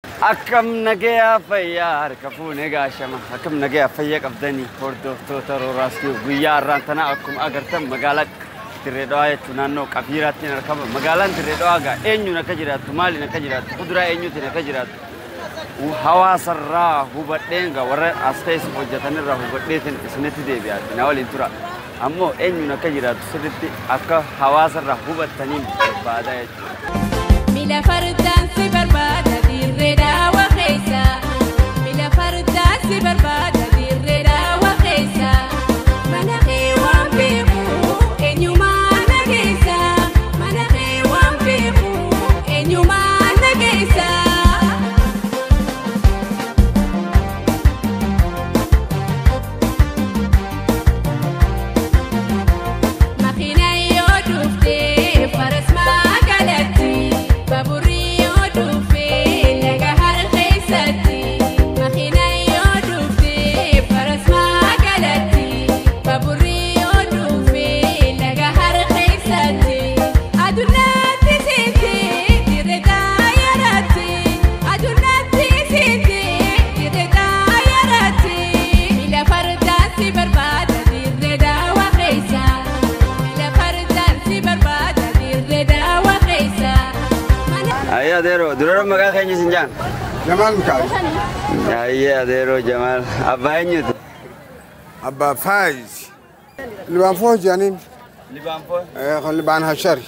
Akkam nagayaa fayyaa harka fuunee gaashama. Akkam nagayaa fayyaa qabdanii hordoftoota Rooraas guyyaa har'aan tana akkuma agartan magaalaa Dirree Dhawaa jechuun naannoo Qafiiraatti argama. Magaalaan Dirree Dhawaa gaa eenyuun akka jiraattu, maaliin akka jiraattu, kuduraa eenyuutiin akka jiraattu hawaasarraa hubadheen gaa warra as keessa hojjetanirraa hubadheetiin isinitti deebi'aatti na waliin tura. Ammoo eenyuun akka jiraattu sirriitti akka hawaasarraa hubattaniin barbaada jechuudha. Mila fardaan si barbaada dirree daawwa keessa. Mila fardaan si barbaada dirree daawwa keessa. Mana kee waan beeku eenyumaa na geessa. Mana kee waan beeku eenyumaa na geessa. Makiina yoo dhufte faras magaalatti, baaburri yoo dhufe laga harkeessatti. Makiina yoo dhufte faras magaalatti, baaburri yoo dhufe laga harkeessatti. Adunaatti seente dirree daayiraatti. Adunaatti seente dirree daayiraatti. Mila fardaan si barbaada dirree daawwa keessa. Mila fardaan si barbaada dirree daawwa keessa. Ayyee adeeroo, dura maqaa keenya isin jaan? Jamaal Mikaa'el. Ayyee adeeroo Jamaal, abbaa eenyuti? Abbaa Faayiz. Libaan foo jedhaniin. Libaan foo? Kan libaan hashari.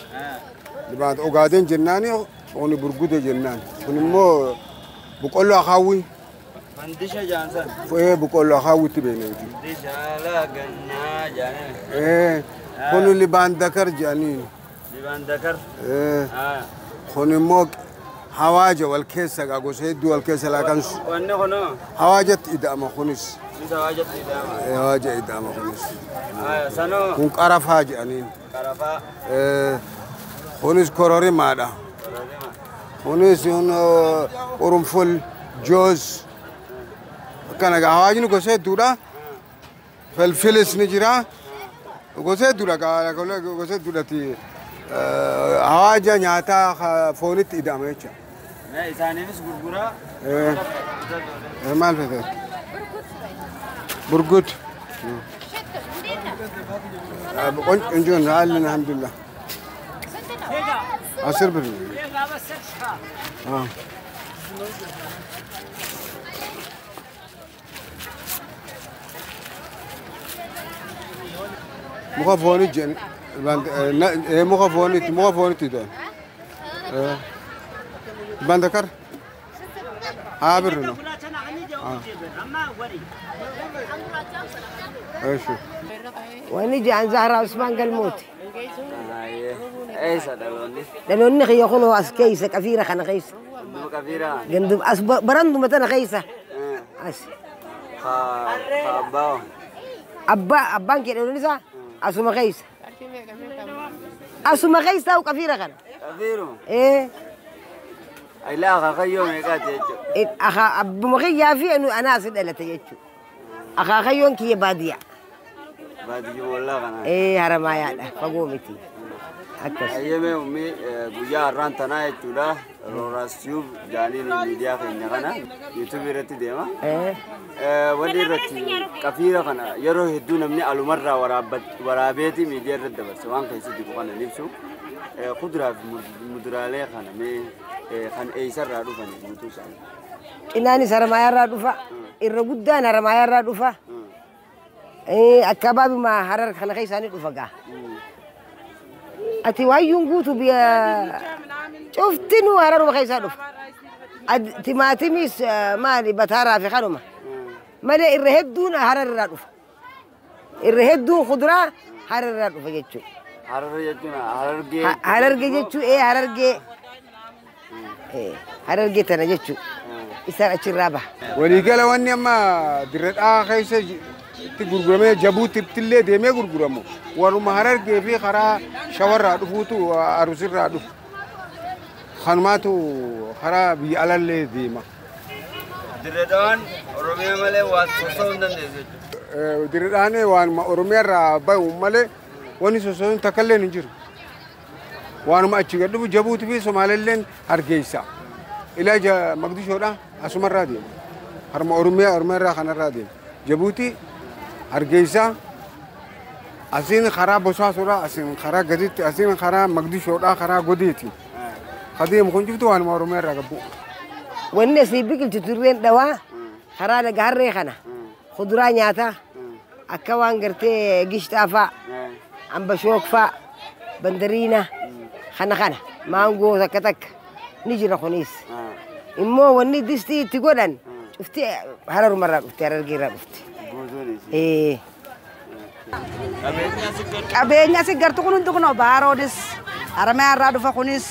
Libaan Ogaadeen jennaani, kuni Burgude jennaan. Kun immoo boqqolloo akaawwii. Fandisha jaansan. Boqqolloo akaawwiitti beekna nuti. Fandisha lagannaa jaanee. Kun libaan dakar jedhaniin. Libaan dakar. Kun immoo hawaaja wal keessa gaa gosa hedduu wal keessa laaqansu. Wanni kunoo? Hawaajatti ida'ama kunis. Isa hawaajatti ida'ama. Hawaaja ida'ama kunis. Sanoo? Kun qarafaa jedhaniin. Qarafaa. Kunis kororimaadha. Kunis qurunful, joos. Akkana gaa hawaajni gosa hedduudha. Filfilis ni jira. Gosa hedduudha, gosa hedduudhati. Hawaaja nyaataa foonitti ida'ama jecha. Isaaniifis gurguraa. Maal fete? Burgut. Qoncon haalli alhamdulillah. Asir bir. Muka foonii jedhani. Muka fooniitti, muka fooniitti jedhan. Bandakar. Haa birru. ايش ونجي عن زهرة عثمان قلموتي. Eessa dhaloonni? لأنه نخي يخونوا أس كيسة كثيرة خنا كيسة. Ganduma Qafiiraa. جندب أس برندو متنا كيسة. أس. Ka abbaa. أبا أبان كده نسا أسوما كيسة. أسوما كيسة وكثيرة خنا. Qafiiru. إيه. Ilaa akaakayyoo meeqaati jechuudha? أخا أبو مخي في إنه أنا أسد إلى تيجو. أخا خيون كي بادية. Baadiyyuu wallaa kana. إيه هرمايا ده فقومتي. أكس. Ayyemee ummii guyyaa har'aan tanaa jechuudha. Rooraas Tiyuub jaaniin miidiyaa keenya kana yuutuubii irratti deema. إيه. Wanni irratti qafiira kana yeroo hedduu namni alumarraa waraabeeti miidiyaa irratti dabarsa waan keessa jiru kana ni ibsu. Kuduraa fi muduraalee kana mee kan eessarraa dhufan guutuu isaanii? Cinaanis haramaayyaarraa dhufa. Irra guddaan haramaayyaarraa dhufa. Akkabaabima harar kana keessaanii dhufa gaa. Ati waayyuun guutuu biyya cuftinuu hararuma keessaa dhufa. Timaatimis maali bataaraa fi kanuma. Malee irra hedduun hararraa dhufa. Irra hedduun kuduraa hararraa dhufa jechuudha. Harar jechuun harargee. Harargee jechuun harargee. Harargee tana jechuudha. Isaan achirraa baha. Waliigala wanni amma dirredhaa keessa itti gurguramee jabuutti illee deemee gurguramu waruma harargee fi karaa shawarraa dhufuutu arusirraa dhufu. Kanumaatu karaa biyya alallee deema. Dirree Dhawaan Oromiyaa malee waa sosso'uu hin dandeessu jechuudha. Dirredhaan waanuma Oromiyaarraa bahu malee wanni sosso'uun takka illee hin jiru. Waanuma achi gad dhufu jabuutii fi Somaalelleen hargeysa. Ilaa Maqdishoodha asumarraa deema. Harma Oromiyaa Oromiyaarraa kanarraa deema. Jabuuti Hargeysaa asiin karaa Bosaasoodha asiin karaa gaditti asiin karaa Maqdishoodha karaa Godeeti. Kadeemu kun cuftu waanuma Oromiyaarraa gabbu. Wanni asii biqilchu Dirreen Dhawaa karaa laga harree kana kuduraa nyaataa akka waan gartee gishxaa faa ambashook faa bandariina kana kana maangoo takka takka ni jira kunis. Immoo wanni distii itti godhan cufti Hararumarraa dhufte Harargeerraa dhufte. Qabeenya si gartu kun hundi kunoo baaroonis Haramayaarraa dhufa kunis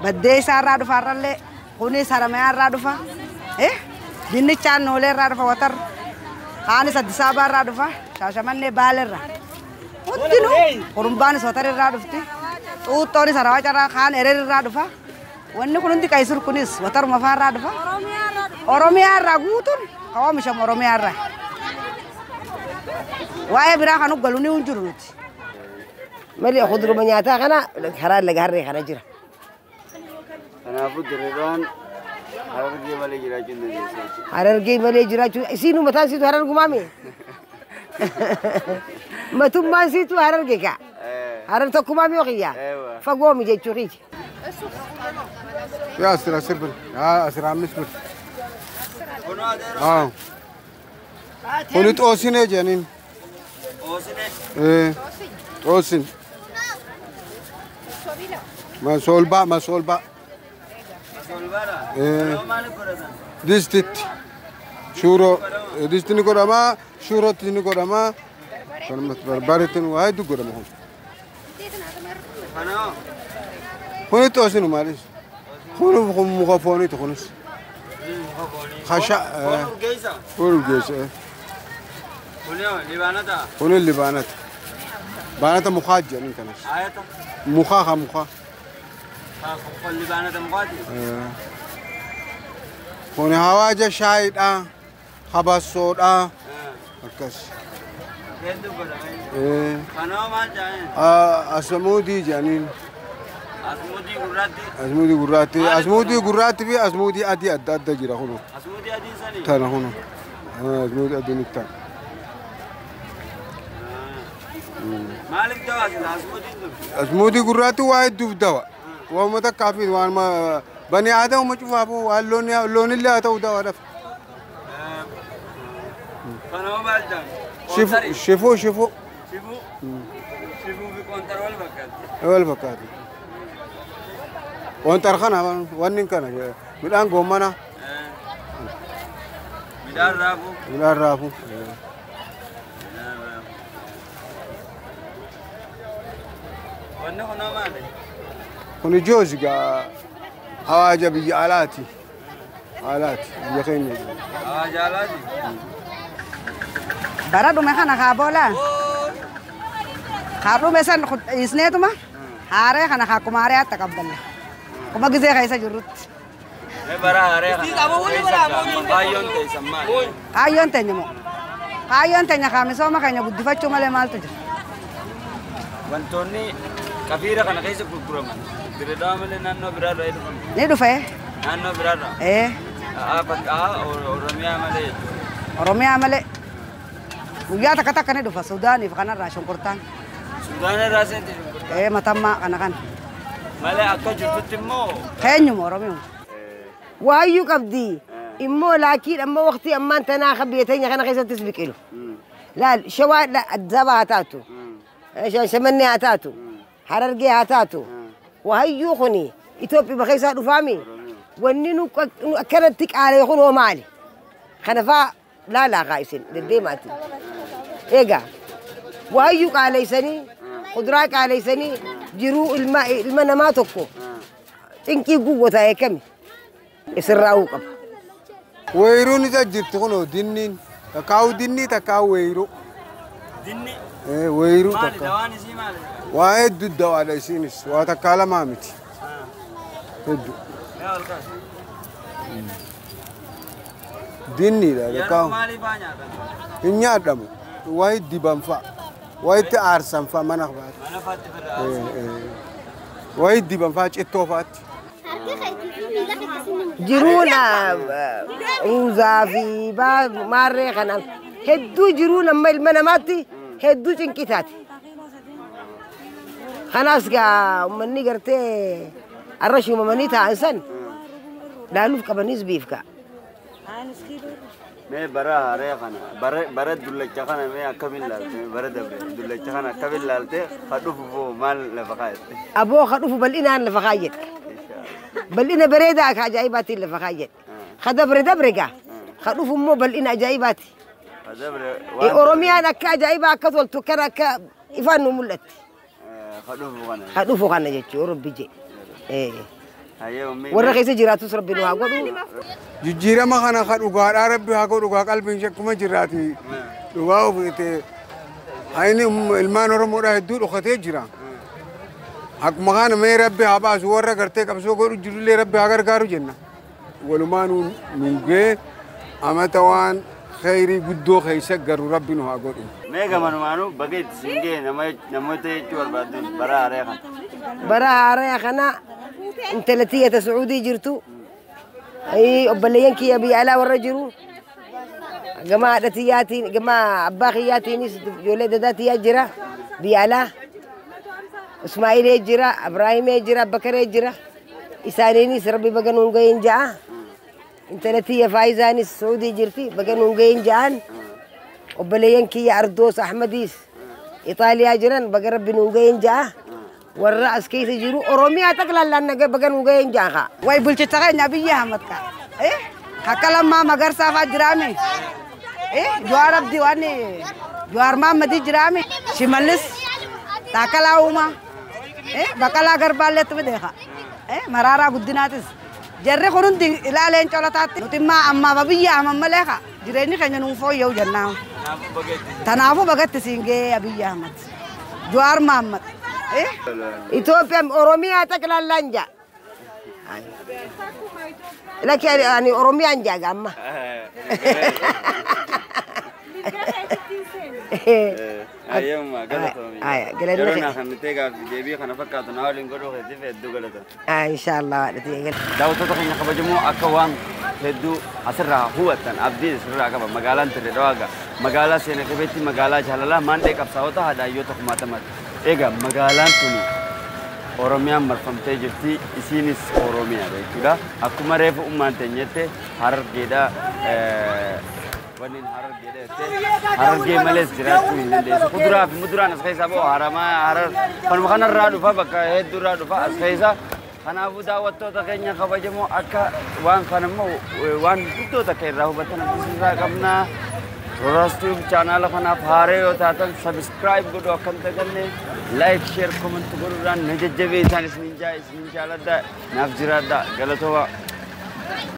Baddeessaarraa dhufa har'allee kunis Haramayaarraa dhufa dinnichaan Nooleerraa dhufa watar kaanis Addis Ababaarraa dhufa Shaashamannee Baaleerraa hundinuu hurumbaanis Watarirraa dhufti xuuxxoonis Harawacarraa kaan Ererirraa dhufa wanni kun hundi qaysir kunis wataruma faarraa dhufa Oromiyaarraa guutuun ka oomishamu Oromiyaarraa. Waa'ee biraa kan galu ni hin jiru nuti. Malee kuduruma nyaataa kana karaa laga harree kana jira. Kanaafuu Dirree Harargee malee jiraachuu hin dandeessu jechuudha. Harargee malee jiraachuu isiin mataan siitu Harargumaami. Matummaan siitu Harargee kaa. Harar tokkumaami yoo kiyyaa. Fagoomi jechuu kiyya. Yaa asira asir bir. Yaa asira amis bir. Kuni xoosinee jedhaniin. Xoosinee? Xoosin. Masolbaa masolbaa. Distitti. Shuuroo disti ni godhamaa shuurootti ni godhamaa barbareetti waa hedduu godhama kun. Kuni xoosinu maalis? Kuni muka fooniiti kunis. Khasha. Foon urgeessa. Kuni libaanata. Baanata mukaa jedhaniin kanas. Mukaa haa mukaa. Kuni hawaaja shaayiidha. Habassoodha. Akkas. Asmuudii jedhaniin. Asmuudii gurraatti. Asmuudii gurraatti fi asmuudii adii adda adda jira kunu. Tana kunu. Asmuudii adiin itti ta'a. Asmuudii gurraatti waa hedduuf dawa. Waanuma takkaa fi waanuma bani aadauma cufaafuu waan loonillee haa ta'u dawaadhaaf. Shifuu shifuu. Wal fakkaatu. Qoontar kana wanni kana midhaan goommana. Midhaan raafuu. Midhaan raafuu. Wanni kun maali? Kuni joosi gaa hawaaja biyya alaati. Alaati biyya keenya. Hawaaja alaati? Bara dhume kana kaa boola. Kaa dhume san dhiisneetuma haaree kana kaa akkuma haaree hatta qabballa. Kuma gizee keessa jirrutti. Bara haaree kana kaayyoon teessan maali? Kaayyoon teenya moo? Kaayyoon teenya kaa misooma keenya guddifachuu malee maaltu jira? Wantoonni qafiira kana keessa gurguraman Dirree Dhawaa malee naannoo biraarraa dhufan. Ni dhufe. Naannoo biraarraa? Bakka Oromiyaa malee jechuudha. Oromiyaa malee. Guyyaa takka takka ni dhufa Suudaaniif kanarraa shunkurtaan. Sudaan irraa seenti shunkurtaan? Matammaa kana kana. Malee akka jirtutti immoo. Keenyuma Oromiyaa. Waayyuu qabdi. Immoo laakiin ammoo waqtii ammaan tanaa biyya teenya kana keessattis biqilu. Laal shawaa Addis Ababa haa taatu. Shaashamannee haa taatu. Harargee haa taatu. Waayyuu kuni Itoophiyaa keessaa dhufaami. Wanni nu akkanatti qaalee kun hoo maali? Kana faa laalaa kaa isin deddeemaati. Egaa waayyuu qaaleessanii kuduraa qaaleessanii jiruu ilma namaa tokko cinqii guwwataa eekami isirraa'uu qaba. Weeyiruun isa jirti kunoo dinniin takkaa'u dinnii takkaa'u weeyiruu. Dinni? Weeyiruu Maali takka. dawaan isii maali? Waa hedduu dawaadha isiinis waa takkaa lamaa miti. Hedduu. Mee ol kaasi. Dinniidha Yeroo takkaa'u. maalii faa nyaatan? Hin nyaadhamu. Waa diban fa'a. Waa itti aarsan fa'a mana fa'aatti. Mana faatti firra aarsan. Waa diban fa'a cittoo fa'aatti. Harka keetii fi miila Jiruun ruuzaa fi maarree kana hedduu jiruun amma ilma namaatti hedduu cinqitaati. Kanaas gaa uummanni gartee arra shuumamanii taa'an san laaluuf qabaniis biif gaa. Mee bara haaree kana bara dullacha kana mee akkamiin laalte bara dabre dullacha kana akkamiin laalte ha dhufu boo maal lafa kaayette? Aboo ha dhufu bal'inaan lafa kaayyadhe. Bal'ina bareedaa ka ajaa'ibaatiin lafa kaayyadhe. Ha dabre dabre gaa ha dhufu immoo bal'ina ajaa'ibaati. Oromiyaan akka ajaa'ibaa akka toltu kana akka ifaan nu mul'atti. Ha dhufu kana. Ha dhufu kana jechuun Rabbi jee. Warra keessa jiraatus Rabbi nu haa godhu. Jijjiirama kana ka dhugaadhaa Rabbi haa godhu gaa qalbiin shakkuma jirraati. Dhugaa ofiite hayni ilmaan Oromoodhaa hedduu dhokatee jira. Akkuma kana mee Rabbi haa baasu warra gartee qabsoo godhu jirullee Rabbi haa gargaaru jenna. Walumaa nu gee amata waan khayrii guddoo keessa garu Rabbi nu haa godhu. Mee gamanumaanuu baga itti siin ga'e namoota jechuu barbaaddu bara haaree kana. Bara haaree kana intala tiyyata Sacuudii jirtu obboleeyyan kiyya biyya alaa warra jiru gama haadha tiyyaatiin gama abbaa kiyyaatiinis ijoollee dadaa tiyyaa jira biyya alaa Ismaa'ilee jira Abraahimee jira Abbakaree jira isaaniinis Rabbi baga nuun gahin ja'a intala tiyya Faayizaanis Sacuudii jirti baga nuun gahin ja'an obboleeyyan kiyya Ardoos Ahmadiis Ixaaliyaa jiran baga Rabbi nuun gahin ja'a warra as keessa jiru Oromiyaa xaqlallaan naga baga nuun gahin ja'a. Way bulchicha keenya Abiyyi Ahmad ka. Akka Lammaa Magarsaa fa'aa jiraame. Jawaar Abdii waan Jawaar Mahammadii jiraame. Shimallis Taakalaa Uumaa. Baqqalaa Garbaalleetti fideeka. Maraaraa Guddinaatis. Jarri kun hundi ilaaleen colataatti. Nuti immoo ammaaf Abiyyi Ahmad malee ka jireenyi keenya nuun fooyya'u jennaan. Tanaafuu bagatti siin ga'ee Abiyyi Ahmad. Jawaar Mahammad. Itoophiyaan Oromiyaa xaqlallaan ja'a. Lakki ani Oromiyaan ja'a amma. Ayyuma galatoomii. Yeroo naa kan nuti gaaffii deebii kana fakkaatu naa waliin godhuu keetiif hedduu galatoomii. Inshaallah waadhati. Daawwattoota keenya kabajamoo akka waan hedduu asirraa hubattan abdii asirraa qaba magaalaan Dirree Dhawaa magaalaa seena qabeetti magaalaa jaalalaa maandhee qabsaa'ota haadhaayyoota kumaatamaati. Egaa magaalaan tuni Oromiyaan marfamtee jirti isiinis Oromiyaadha jechuudha. Akkuma reefu ummaan teenyette Harargeedha wanni Harargeedha jettee Harargee malees jiraachuu hin dandeessu. Kuduraa fi muduraan as keessaa bahu Haramaa Harar kanuma kanarraa dhufa bakka hedduurraa dhufa as keessa. Kanaafuu daawwattoota keenya kabajamoo akka waan kana immoo waan guddoo takka irraa hubattan abdii qabna. Roraas Tube chaanaala kanaaf haaree yoo taatan subscribe godhuu akka hin daganne like share comment godhuudhaan na jajjabeessaa isiniin jaaladha naaf jiraadha galatooma.